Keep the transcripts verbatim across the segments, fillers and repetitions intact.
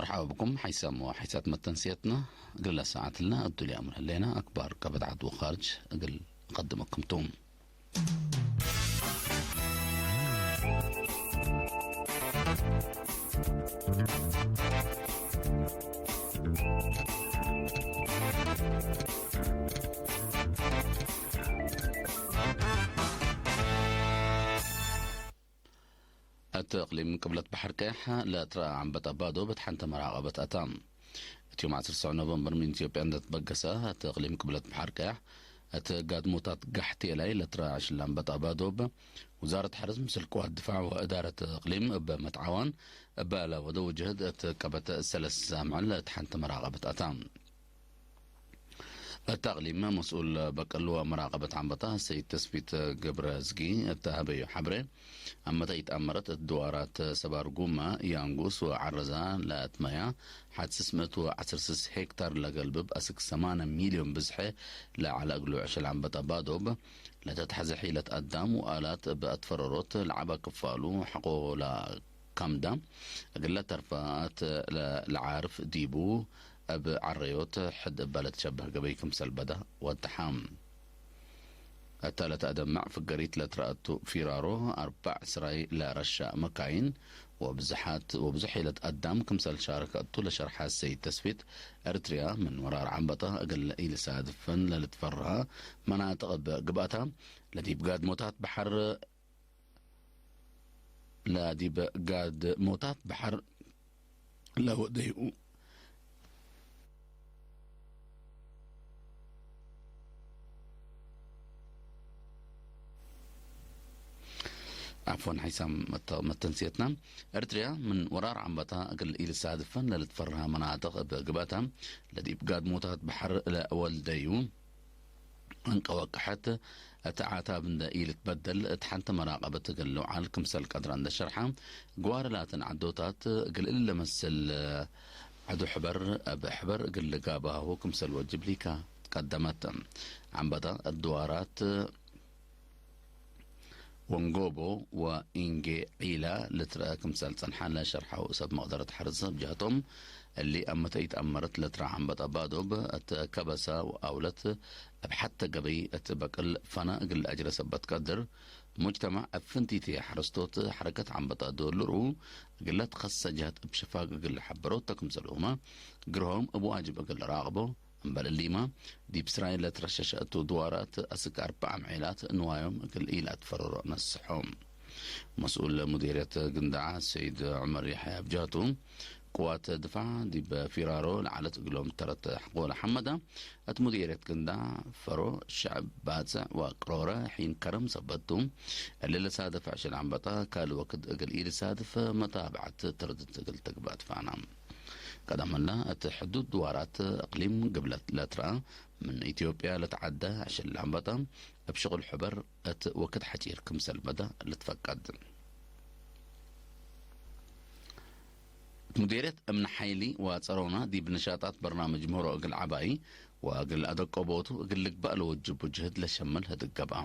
መርሐባ ብኩም ሐይሳም ወሐይሳት መተንስየትና። እግለ ሰዓትለ እቱ ለአምር ህሌና አክባር ከበድ ዐድ ወካርጅ እግል እቀድመኩም ቱ። እት እቅሊም ቅብለት በሐር ቀያሕ ለትረአ ዐንበጣ ባዶብ እት ሐንተ መራቀበት አታ። እት ዮም ዐስር ሰዑ ኖቨምበር ምን ኢትዮጵያ እንደ ትበገሰ፣ እት እቅሊም ቅብለት በሐር ቀያሕ እት ጋድሞታት ጋሕቴ ላይ ለትረአ ዕሽል ዐንበጣ ባዶብ፣ ውዛረት ሐርስ ምስል ቅዋት ድፋዕ ወእዳረት እቅሊም እበ መትዓዋን እበ ለወደው ጅህድ እት ቀበት ሰለስ ሳምዕል እት ሐንተ መራቀበት አታ። እት አቅሊም መስኡል በቅል ወመራቀበት ዐንበጣ ሰይድ ተስፊት ገብረዝጊ እት ሀበዩ ሐብሬ፣ አመተ ኢትአመረት እት ድዋራት ሰባርጉመ፣ ያንጉስ ወዐረዛ ለአትመያ ሐት ስስ ምእት ወዐስር ስስ ሄክታር ለገልብብ አስክ ሰማንያ ሚልዮን ብዝሐ ለዐለ እግሉ ዕሽል ዐንበጣ ባዶብ፣ ለተትሐዘ ሒለት አዳም ወአላት እብ አትፈረሮት ለዐበ ክፋሉ ሐቆ ላ ካምዳ፣ እግለ ተርፈ እት ለዓርፍ ዲቡ እብ ዐረዮት ሕድ እበ ለትሸበህ ገበይ ክምሰል በደ ወደሐ። እተ ለተአደመዕ ፍገሪት ለትረአቱ ፊራሮ፣ አርበዕ ስራይ ለረሻ መካይን ወብዝሓት፣ ወብዙሕ ሒለት አዳም ክምሰል ሻረከ እቱ ለሸርሐ ሰይድ ተስፊት፣ ኤርትርያ ምን ወራር ዐንበጣ እግል ኢልሳድፈን ለልትፈርሀ መናጥቅ እብ ግብአታ፣ ለዲብ ጋድሞታት በሐር ለዲብ ጋድሞታት በሐር ለወደዩ። ዐፍወን፣ ሐይሳም መተ-፣ መተንስየትና። ኤርትርያ ምን ወራር ዐንበጣ እግል ኢልሳድፈን ለልትፈርሀ መናጥቅ እብ ግብአታ፣ ለዲብ ጋድሞታት በሐር ለወልደዩ። እንቀወቀሐት እት ዓታብ እንደ ኢልትበደል፣ እት ሐንተ መራቀበት እግል ልውዓል ክምሰል ቀድረ እንደ ሸርሐ፣ ግዋረ ላትን ዐዶታት እግል እሊ ለመስል ዐዱ ሕበር እብ ሕበር እግል ልጋብአሁ ክምሰል ወጅብ ሊካ ትቀደመት። ዐንበጣ እት ድዋራት ወንጎቦ ወኢንጌ ዒላ ልትረአ ክምሰል ጸንሐ ለሸርሐው ሰብ መቅደረት ሐርስ፣ እብ ጀህቶም፣ እሊ አመተ ኢትአመረት ለትረአ ዐንበጣ ባዶብ እት ከበሰ ወአውለት እብ ሐተ ገበይ እት በቅል ፈነ እግል ለአጅረ ሰበት ቀድር፣ ሙጅተማዕ እብ ፍንቲቲ ሐረስቶት ሐረከት ዐንበጣ ዶል ልርኡ እግለ ትከሰ ጀህት እብ ሽፋግ እግል ለሐበሮተ ክምሰልሁመ፣ ግርሆም እብ ዋጅብ እግል ለራቅቦ፣ እምበል እሊመ፣ ዲብ ስራይ ለትረሸሸ እቱ ድዋራት አስክ አርበዕ አምዔላት ንዋዮም እግል ኢለአትፈረሮ ነስሖ። መስኡል ሙዲርየት ግንዳዕ ሰይድ ዑመር የሕያ እብ ጀህቱ፣ ቅዋት ድፋዕ ዲብ ፊራሮ ለዐለት እግሎም ተረት ሐቆ ለሐመደ፣ እት ሙዲርየት ግንዳዕ ፈሮ፣ ሸዕብ ባጽዕ ወቅሮረ ሒን ከረም ሰበት ቱ፣ እሊ ለሳድፍ ዕሽል ዐንበጣ ካልእ ወክድ እግል ኢልሳድፍ መታብዐት ተርድት እግል ትግበእ ትፋና። ቀደም ህለ እት ሕዱድ ድዋራት እቅሊም ግብለት ለትረአ ምን ኢትዮጵያ ለተዐደ ዕሽል ዐንበጣ እብ ሽቁል ሕበር እት ወክድ ሐጪር ክምሰል በደ ልትፈቀድ። እት ሙዲርየት እምነ ሐይሊ ወጸሮና ዲብ ንሻጣት በርናምጅ ምህሮ እግል ዐባይ ወእግል አደቀቦቱ እግል ልግበእ ለወጅቡ ጅህድ ለሸምል ህድግ ገብአ።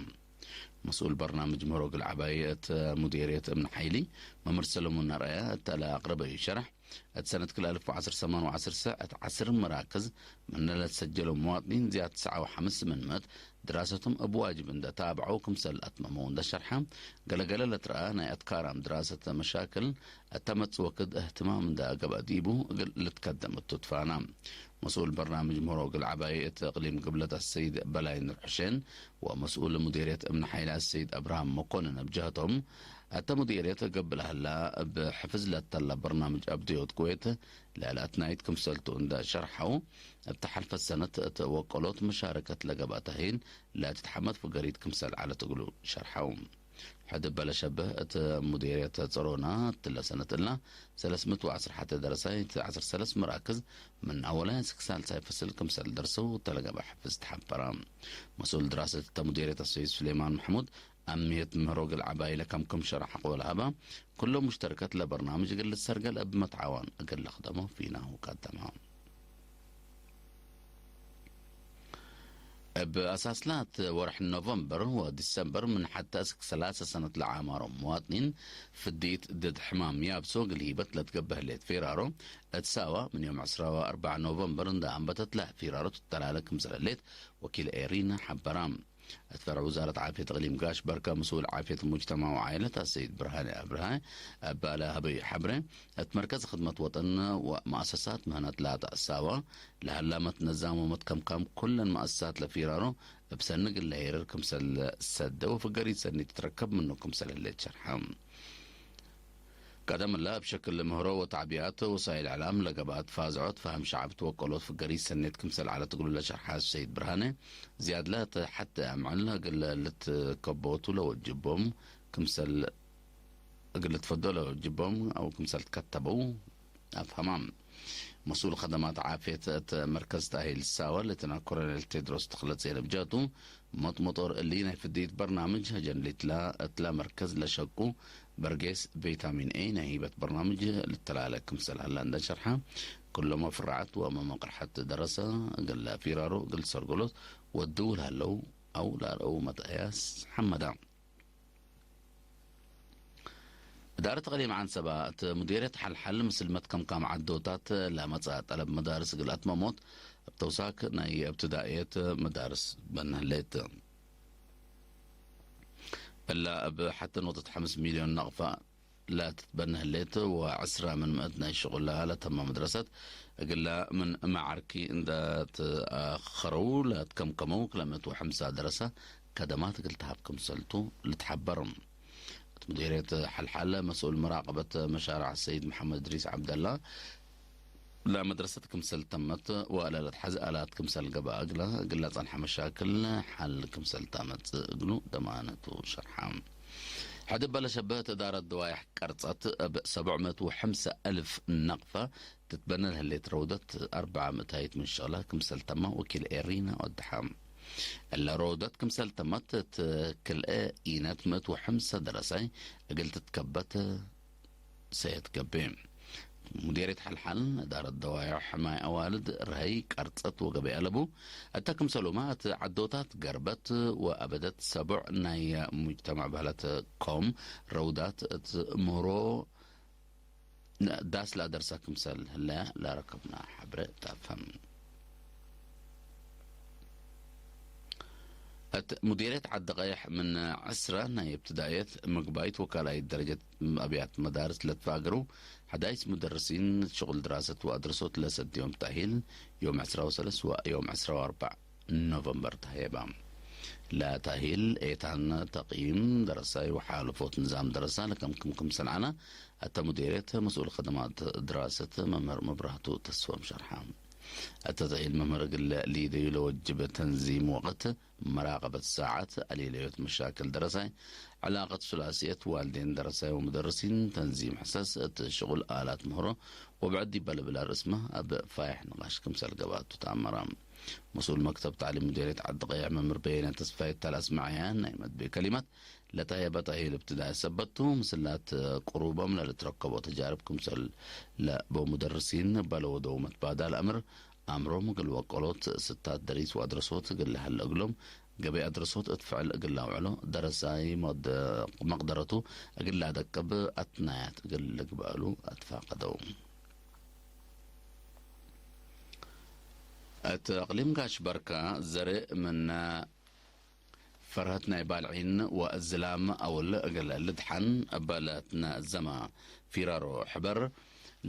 መስኡል በርናምጅ ምህሮ እግል ዐባይ እት ሙዲርየት እምነ ሐይሊ መምህር ሰለሙን አርአያ እተ ለአቅረበዩ ሸርሕ፣ እት ሰነት ክልኤ አልፍ ወዐስር ሰማን ወዐስር ሰዕ እት ዐስር መራክዝ ምነ ለትሰጀለው መዋጥኒን ዝያድ ተስዓ ወሐምስ ምን ምእት ድራሰቶም እብ ዋጅብ እንደ ታብዐው ክምሰል አትመመው እንደ ሸርሐ፣ ገለገለ ለትረአ ናይ አትካራም ድራሰት መሻክል እተ መጽእ ወክድ እህትማም እንደ ገብአ ዲቡ እግል ልትከደም እቱ ትፋና። መስኡል በርናምጅ ምህሮ እግል ዐባይ እት እቅሊም ግብለት አሰይድ በላይ ኑር ሕሴን ወመስኡል ሙዲርየት እምነ ሐይለ አሰይድ አብርሃም መኮንን እብ ጀህቶም፣ እተ ሙዲርየት ገብእ ለሀላ እብ ሕፍዝ ለተለ በርናምጅ አብድዮት ኩዌት ለለአትናይት ክምሰልቱ እንደ ሸርሐው፣ እተ ሐልፈት ሰነት እት ወቀሎት መሻረከት ለገብአ ተህይን ለትትሐመድ ፍገሪት ክምሰል ዐለት እግሉ ሸርሐው። ሕድ እበ ለሸብህ እት ሙዲርየት ጸሮና እትለ ሰነት እላ ሰለስ ምእት ወዐስር ሐተ ደረሳይ እት ዐስር ሰለስ መራክዝ ምን አወላይ እስክ ሳልሳይ ፍስል ክምሰል ደርሰው እተ ለገብአ ሕፍዝ ተሐበረ። መስኡል ድራሰት እተ ሙዲርየት አሰይድ ሱሌማን መሕሙድ አምየት ምህሮ እግል ዐባይ ለከምክም ሸርሐ ሐቆ ለሀበ፣ ኩሎም ሙሽተርከት ለበርናምጅ እግል ልትሰርገል እብ መትዓዋን እግል ለክደሞ ፊናሁ ቀደመ። እብ አሳስላት ወርሕ ኖቨምበር ወዲሰምበር ምን ሐተ እስክ ሰላሰ ሰነት ለዓማሮም መዋጥኒን ፍዲት ድድ ሕማም ያብሶ እግል ሂበት ለትገብእ ህሌት ፊራሮ፣ እት ሳዋ ምን ዮም ዕስራ ወአርበዕ ኖቨምበር እንደ አንበተት ለፊራሮ ትተላለ ክምሰል ህሌት ወኪል ኤሪና ሐበራ። እት ፈርዕ ውዛረት ዓፍየት እቅሊም ጋሽ በርከ፣ መስኡል ዓፍየት ሙጅተማዕ ወዓይለት አሰይድ ብርሃኔ አብርሃ እበ ለሀበዩ ሐብሬ፣ እት መርከዝ ክድመት ወጠን ወመአሰሳት ምህነት ላተ ሳዋ ለሀላመት ነዛም ወመትከምካም ኩለን መአሰሳት ለፊራሮ እብ ሰኒ እግል ለሄርር ክምሰል ሰደ ወፍገሪት ሰኒ ትትረከብ ምኑ ክምሰል ህሌት ሸርሐ። ቀደም እለ እብ ሸክል ምህሮ ወተዕቢአት ወሳይል እዕላም ለገብአት ፋዝዖት ፈሀም ሸዐብ ትወቀሎት ፍገሪት ሰኔት ክምሰል ዐለት እግሉ ለሸርሐ ሰይድ ብርሃኔ፣ ዝያድለ እት ሐቴ አምዕል እግል ልትከቦቱ ለወጅቦም ክምሰል እግል ልትፈዶ ለወጅቦም አው ክምሰል ትከተበው አፍሀማ። መስኡል ከደማት ዓፍየት እት መርከዝ ተእሂል ሳዋ ሌተና ኮሎኔል ቴድሮስ ተኽለጽዮን እብ ጀህቱ፣ መጥመጦር እሊ ናይ ፍድይት በርናምጅ ሀጀን ሊትላ እትላ መርከዝ ለሸቁ በርጌስ ቪታሚን ኤ ናይ ሂበት በርናምጅ ልተላለ ክምሰል ሀላ እንደ ሸርሐ፣ ኩሎመ ፍራዐት ወመመቅርሐት ደረሰ እግለ ፊራሮ እግል ሰርገሎት ወድው ለሀለው አው ለአርአው መትአያስ ሐመዳ። እዳረት እቅሊም ዐንሰበ እት ሙዲርየት ሐልሐል ምስል መትከምካም ዐዶታት ለመጽአ ጠለብ መዳርስ እግል አትመሞት፣ እብ ተውሳክ ናይ እብትዳእየት መዳርስ በነ ህሌት። እላ እብ ሐተ ኖትት ሐምስ ሚልዮን ነቅፈ ለትትበነ ህሌት፣ ወዐስራ ምን ምእት ናይ ሽቁላ ለተመ መድረሰት፣ እግላ ምን እመ ዐርኪ እንደ ተአኸረው ለትከምከመው ክለ ምእት ወሐምሳ ደረሰ ከደማት እግል ተሀብ ክምሰልቱ ልትሐበር። እት ሙዲርየት ሐልሐለ መስኡል መራቀበት መሻርዕ ሰይድ መሐመድ እድሪስ ዐብደላ፣ ለመድረሰት ክምሰል ተመት ወለለትሐዜ አላት ክምሰል ገብአ እግለ፣ እግለ ጸንሐ መሻክል ሐል ክምሰል ታመጽእ እግሉ ደማነቱ ሸርሐ። ሕድ እበ ለሸበህት እዳረት ደዋይሕ ቀርጸት እብ ሰብዕ ምእት ወሐምሰ አልፍ ነቅፈ ትትበነ ለህሌት ረውደት አርበዓ ምእታይት ምን ሸቅለ ክምሰል ተመ ወኪል ኤሪና ወደሐ። እለ ረውደት ክምሰል ተመት እት ክልኤ ኢነት ምእት ወሐምሰ ደረሳይ እግል ትትከበት ሰየት ገብእ። ሙዲርየት ሐልሐል እዳረት ደዋይሕ ማይ አዋልድ ረሀይ ቀርጸት ወገበይ አለቡ፣ እተ ክምሰሉመ እት ዐዶታት ገርበት ወአበደት ሰቡዕ ናይ ሙጅተማዕ በህለት ኮም ረውዳት እት ምህሮ ዳስ ለአደርሰ ክምሰል ህለ ለረከብነ ሐብሬ ተአፈም። እት ሙዲርየት ዐዲ ቀይሕ ምን ዕስረ ናይ እብትዳእየት ምግባይት ወካላይት ደረጀት አብያት መዳርስ ለትፋገሩ ሐዳይስ ሙደርሲን ሽቁል ድራሰት ወአድረሶት ለሰድዮም ተእሂል ዮም ዕስራ ወሰለስ ወዮም ዕስራ ወአርበዕ ኖቨምበር ተህየበ። ለተእሂል ኤታን ተቅይም ደረሳይ ወሓለፎት ንዛም ደረሳ ለከምክም ክምሰል ዐለ። እተ ሙዲርየት መስኡል ከደማት ድራሰት መምህር መብራህቱ ተስፎም ሸርሐ። እተ ተእሂል መምህር እግል ሊደዩ ለወጅብ ተንዚም ወቅት፣ መራቀበት ሳዐት፣ አሌለዮት መሻክል ደረሳይ፣ ዕላቀት ሱላስየት ዋልዴን ደረሳይ ወሙደርሲን፣ ተንዚም ሕሰስ፣ እት ሽቁል አላት ምህሮ ወብዕድ ዲበ ለብላ ርእስመ እብ ፋይሕ ንቃሽ ክምሰል ገብአቱ ተአመረ። መስኡል መክተብ ተዕሊም ሙዲርየት ዐዲ ቀይሕ መምህር በየነ ተስፋዬ እተ ለአስመዐየ ናይ መድቤ ከሊመት፣ ለተህየበ ተእሂል እብትዳኢ ሰበት ቱ፣ ምስላት ቅሩቦም ለልትረከቦ ተጃርብ ክምሰል ለበው ሙደርሲን እበ ለወደው መትባዳል አምር፣ አምሮም እግል ወቀሎት ስታት ደሪስ ወአድረሶት እግል ለሀለ እግሎም፣ ገበይ አድረሶት እት ፍዕል እግል ለአውዕሎ፣ ደረሳይ መድ-፣ መቅደረቱ እግል ለአደቅብ አትናያት እግል ልግበአሉ አትፋቀደው። እት እቅሊም ጋሽ በርከ ዘርእ ምነ ፈርሀት ናይ ባልዒን ወእዝላም አውል እግል ልድሐን እበ ለትነዘመ ፊራሮ ሕበር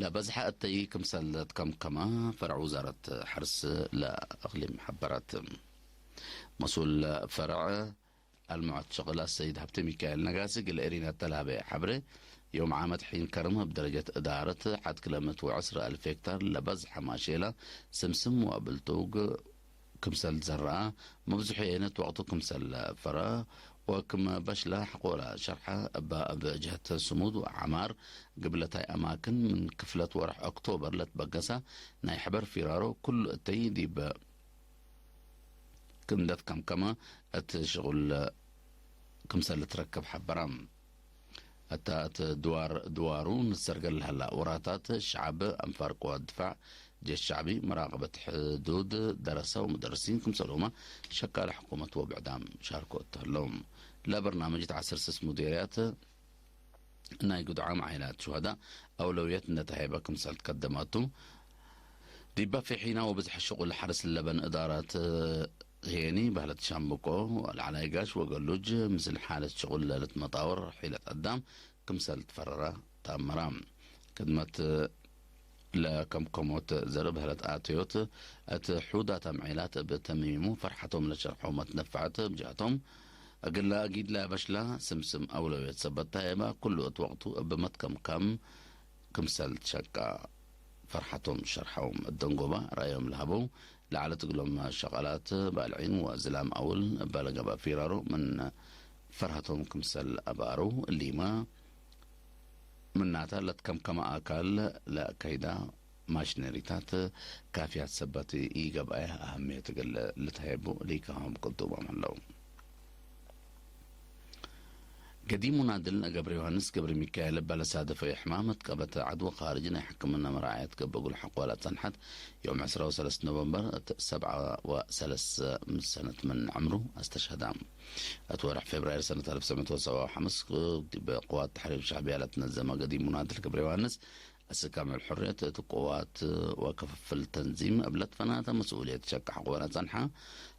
ለበዝሐ እተይ ክምሰል ትከምከመ ፈርዕ ውዛረት ሐርስ ለእቅሊም ሐበረት። መስኡል ፈርዕ አልሙዐት ሸቅል አሰይድ ሀብተ ሚካኤል ነጋሲ እግል ኤሪና ተልሀበ ሐብሬ፣ ዮም ዓመት ሒን ከርም እብ ደረጀት እዳረት ሐድ ክለ ምእት ወዐስር አልፍ ሄክታር ለበዝሐ ማሼላ፣ ስምስም ወአብልቱግ ክምሰል ዘረአ፣ መብዝሑ የእነት ወቅቱ ክምሰል ፈረ ወክም በሽለ ሐቆለ ሸርሐ። እበ እብ ጀህት ስሙድ ወዐማር ግብለታይ አማክን ምን ክፍለት ወርሕ ኦክቶበር ለትበገሰ ናይ ሕበር ፊራሮ፣ ኩሉ እተይ ዲብ ክንደት ከምከመ እት ሽቁል ክምሰል ልትረከብ ሐበረ። እተ እት ድዋር ድዋሩ ንሰርገል ለሀላ ወራታት፣ ሸዐብ፣ አንፋር ቅዋት ድፋዕ፣ ጀሽ ሸዕቢ፣ መራቀበት ሕዱድ፣ ደረሰ ወሙደርሲን ክምሰልሁመ ሸቃለ ሕኩመት ወብዕዳም ሻርኮ እት ህለው። ለበርናምጅ ተዐስር ስስ ሙዴርያት ናይ ግዱዓም ዓኢላት ሹሀዳእ አውለውየት እንዴ ተሀይበ ክምሰል ትከደማቱ፣ ዲበ ፊሒና ወብዝሐ ሽቁል ሐርስ ለበን እዳራት ሄኒ በህለት ሻምብቆ፣ ለዐላይ ጋሽ ወገሉጅ ምስል ሓለት ሽቁል ለልትመጣወር ሒለት አዳም ክምሰል ትፈረረ ተአመረ። ክድመት ለከምከሞት ዘርእ በህለት አተዮት፣ እት ሑዳት አምዔላት እብ ተሚሙ ፈርሐቶም ለሸርሖ መትነፈዐት ብጅሀቶም፣ እግለ አጊድ ለበሽላ ስምስም አውለውየት ሰበት ተሀይበ፣ ኩሉ እት ወቅቱ እብ መትከምከም ክምሰል ትሸቃ ፈርሐቶም ሸርሐው። እት ደንጎባ ረአዮም ለሀበው ለዐለት እግሎም ሸቀላት ባልዒን ወዝላም አውል እበ ለገብአ ፊራሮ ምን ፈርሀቶም ክምሰል አብአረው። እሊመ ምናተ ለትከምከመ አካል ለአከይዳ ማሽነሪታት ካፍያት ሰበት ኢገብአየ አህምየት እግል ልትሀየቡ ሊካሆም ቅዱባም ህለው። ገዲም ሙናድል ገብረ ዮሐንስ ገብረ ሚካኤል እበ ለሳደፈዩ ሕማም እት ቀበት ዐድ ወካርጅ ናይ ሕክምነ መራዐየት ገብእ እግል ሐቆ ለአጸንሐት ዮም ዕስራ ወሰለስ ኖቨምበር እት ሰብዓ ወሰለስ ሰነት ምን ዕምሩ አስተሽሀደ። እት ወርሕ ፌብራይር ሰነት አልፍ ወትሰዕ ምእት ወሰብዓ ወሐምስ ዲብ ቅዋት ተሕሪር ሸዕብያ ለትነዘመ ገዲም ሙናድል ገብረ ዮሐንስ፣ አስክ አምዕል ሕርየት እት ቅዋት ወክፍፍል ተንዚም እብ ለትፈናተ መስኡልየት ሸቂ ሐቆ ለጸንሐ፣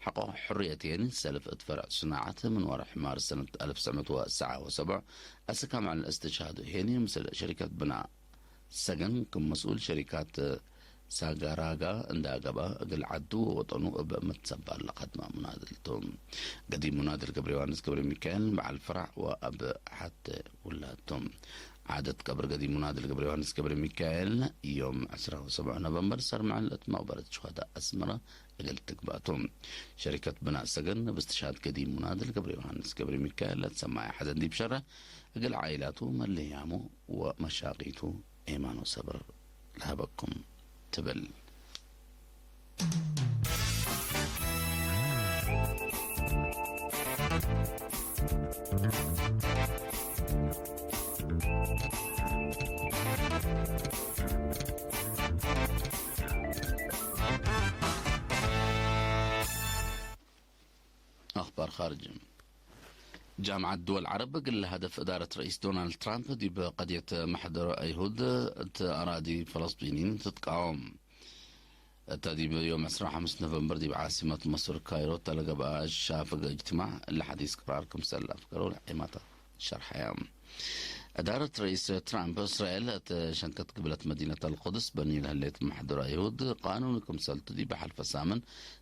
ሐቆ ሕርየት ሄኒ ሰልፍ እት ፈርዕ ስናዐት ምን ወርሕ ማርስ ሰነት አልፍ ወትሰዕ ምእት ወሰብዓ ወሰብዕ አስክ አምዕል እስትሽሃዱ ሄኒ ምስል ሸሪከት ብናእ ሰገን ክም መስኡል ሸሪካት ሳጋራጋ እንዳ ገብአ፣ እግል ዐዱ ወወጠኑ እብ መትሰባል ለከድመ ሙናድል ቱ። ገዲም ሙናድል ገብረ ዮሐንስ ገብረ ሚካኤል በዐል ፍራዕ ወአብ ሐቴ ውላድ ቱ። ዓደት ቀብር ገዲም ሙናድል ገብረ ዮሐንስ ገብረ ሚካኤል ዮም ዕስራ ወሰብዕ ኖቨምበር ሰር መዐል እት መቅበረት ሹሀዳእ አስመረ እግል ትግባእ ቱ። ሸሪከት ብናእ ሰገን እብ እስትሽሃድ ገዲም ሙናድል ገብረ ዮሐንስ ገብረ ሚካኤል ለትሰማየ ሐዘን ዲብ ሸረ፣ እግል ዓኢላቱ፣ መለያሙ ወመሻቂቱ ኤማን ወሰብር ለሀበኩም ትብል። አኽባር ኻርጅ። ጃምዓት ድወል ዐረብ እግል ለሀደፍ እዳረት ረኢስ ዶናልድ ትራምፕ ዲብ ቀድየት መሕደሮ አይሁድ እት አራዲ ፈለስጢኒን ትትቃወም። እተ ዲብ ዮም ዕስራ ወሐምስ ኖቨምበር ዲብ ዓሲመት መስር ካይሮ እተ ለገብአ ሻፍግ እጅትማዕ እሊ ሐዲስ ቅራር ክምሰል አፍገረው ለዔማታ ሸርሐየ። እዳረት ረኢስ ትራምፕ እስራኤል እት ሸንከት ግብለት መዲነት አልቁድስ በኒ ለህሌት መሕደሮ አይሁድ ቃኑን ክምሰልቱ ዲብ ሐልፈ ሳምን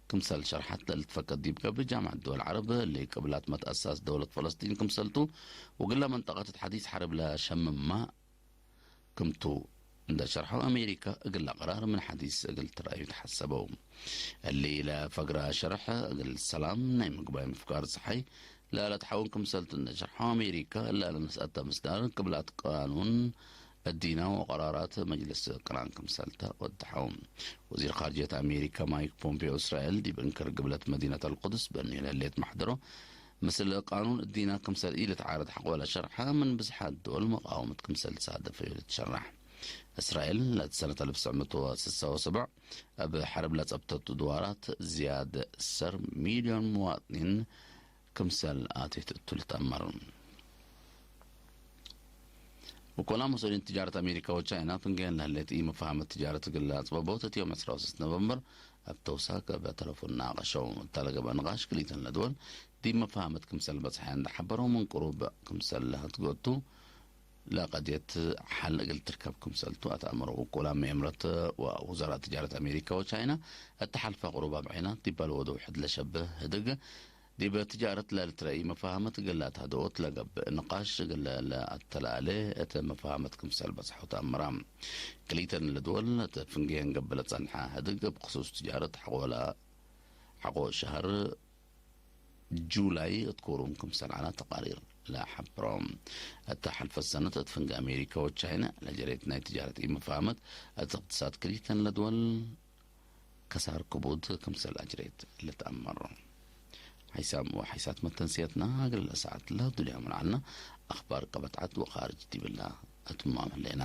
ክምሰል ሸርሐት ለልትፈቀድ ዲብ ገብእ፣ ጃምዐት ድወል ዐረብ እሊ ቅብላት መትአሳስ ደውለት ፈለስጢን ክምሰልቱ፣ ወግለ መንጠቀት እት ሐዲስ ሐርብ ለሸምማ ክምቱ እንደ ሸርሐው፣ አሜሪካ እግለ ቀራር ምን ሐዲስ እግል ትረአዩ ተሐሰበው። እሊ ለፈግረ ሸርሕ እግል ሰላም ናይ ምግባይ ምፍጋር ጸሓይ ለለትሐውን ክምሰልቱ እንደ ሸርሐው፣ አሜሪካ እለ ለነስአተ ምስዳር ቅብላት ቃኑን እዲና ወቀራራት መጅልስ ቅራን ክምሰልተ ወደሐው። ወዚር ኻርጅየት አሜሪካ ማይክ ፖምፔዮ፣ እስራኤል ዲብ እንክር ግብለት መዲነት አልቁድስ በኒ ለህሌት መሕደሮ፣ ምስል ቃኑን እዲና ክምሰል ኢልትዓረድ ሐቆ ለሸርሐ፣ ምን ብዝሓት ድወል መቃወመት ክምሰል ሳደፈዩ ልትሸራሕ። እስራኤል ለት ሰነት አልፍ ወትሰዕ ምእት ወስሳ ወሰብዕ እብ ሐርብ ለጸብተቱ ድዋራት ዝያድ ሰር ሚልዮን መዋጥኒን ክምሰል አቴት እቱ ልትአመር። ወኮላ መስኡሊን ትጃረት አሜሪካ ወቻይና ፍንጌን ለህሌት ኢመፋሀመት ትጃረት እግል ለአጽበቦት እት ዮም ዕስራ ወሰለስት ኖቨምበር እብ ተውሳክ እብ ተለፎን ናቀሸው። እተ ለገብአ ንቃሽ ክልኢተን ለድወል ዲብ መፋሀመት ክምሰል በጽሐ እንደ ሐበረው፣ ምን ቅሩብ ክምሰል ለህትጎቱ ለቀድየት ሐል እግል ትርከብ ክምሰልቱ አትአመረው። ውቁላም መኤምረት ወውዘራእ ትጃረት አሜሪካ ወቻይና እተ ሐልፈ ቅሩብ አብዔናት ዲብ ለወደው ሕድ ለሸብህ ህድግ ዲብ ትጃረት ለልትረኢ መፋሀመት እግል ለአትሀደኦት ለገብእ ንቃሽ እግል ለአተላሌ እት መፋሀመት ክምሰል በጽሐው ተአምራ። ክልኢተን ለድወል እት ፍንጌህን ገብእ ለጸንሐ ህድግ እብ ክሱስ ትጃረት ሐቆ ለ-፣ ሐቆ ሸህር ጁላይ እት ኮሩም ክምሰል ዐለ ተቃሪር ለሐብሮ። እተ ሐልፈት ሰነት እት ፍንጌ አሜሪካ ወቻይና ለጀሬት ናይ ትጃረት ኢመፋሀመት እት እቅትሳድ ክልኢተን ለድወል ከሳር ክቡድ ክምሰል አጅሬት ልትአመር። ሐይሳም ወሐይሳት መተንስየትና እግል ለሰዓት ለዱልያም ለዐልና አኽባር ቀበት ዐድ ወኻርጅ ዲብላ አትማም ህሌና።